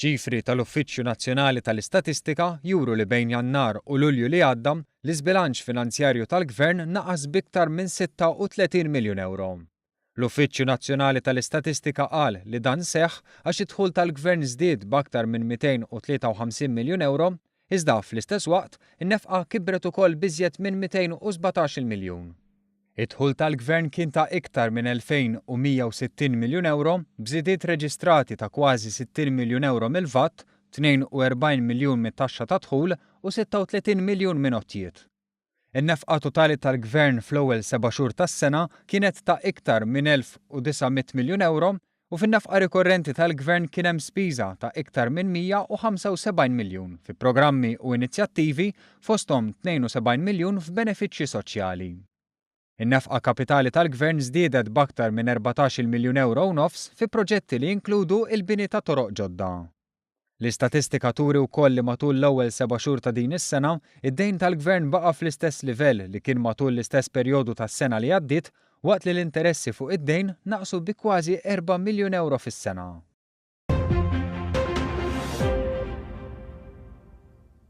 Ċifri tal-Uffiċċju Nazzjonali tal-Istatistika juru li bejn Jannar u Lulju li għadda, l-iżbilanċ finanzjarju tal-Gvern naqas b'iktar minn 36 miljun ewro. L-Uffiċċju Nazzjonali tal-Istatistika qal li dan seħħ għax id-dħul tal-Gvern żdied b'aktar minn 253 miljun ewro, iżda fl-istess waqt in-nefqa kibret ukoll b'iżjed minn 217-il miljun. Id-dħul tal-Gvern kien ta' iktar minn 2,160 miljun ewro, b'żidiet reġistrati ta' kważi 60 miljun ewro mill-VAT, 42 miljun mit-taxxa tad-dħul u 36 miljun minn għotjiet. In-nefqa totali tal-Gvern fl-ewwel seba' xhur tas-sena kienet ta' iktar minn 1,900 miljun ewro u fin-nefqa rikorrenti tal-Gvern kien hemm spiża ta' iktar minn 175 miljun fi programmi u inizjattivi fosthom 72 miljun f'benefiċċji soċjali. In-nefqa kapitali tal-Gvern żdiedet b'aktar minn 14-il miljun ewro u nofs fi proġetti li jinkludu l-bini ta' toroq ġodda. L-istatistika turi wkoll li matul l-ewwel seba' xhur ta' din is-sena, id-dejn tal-Gvern baqa' fl-istess livell li kien matul l-istess perjodu tas-sena li għaddiet waqt li l-interessi fuq id-dejn naqsu bi kważi 4 miljun ewro fis-sena.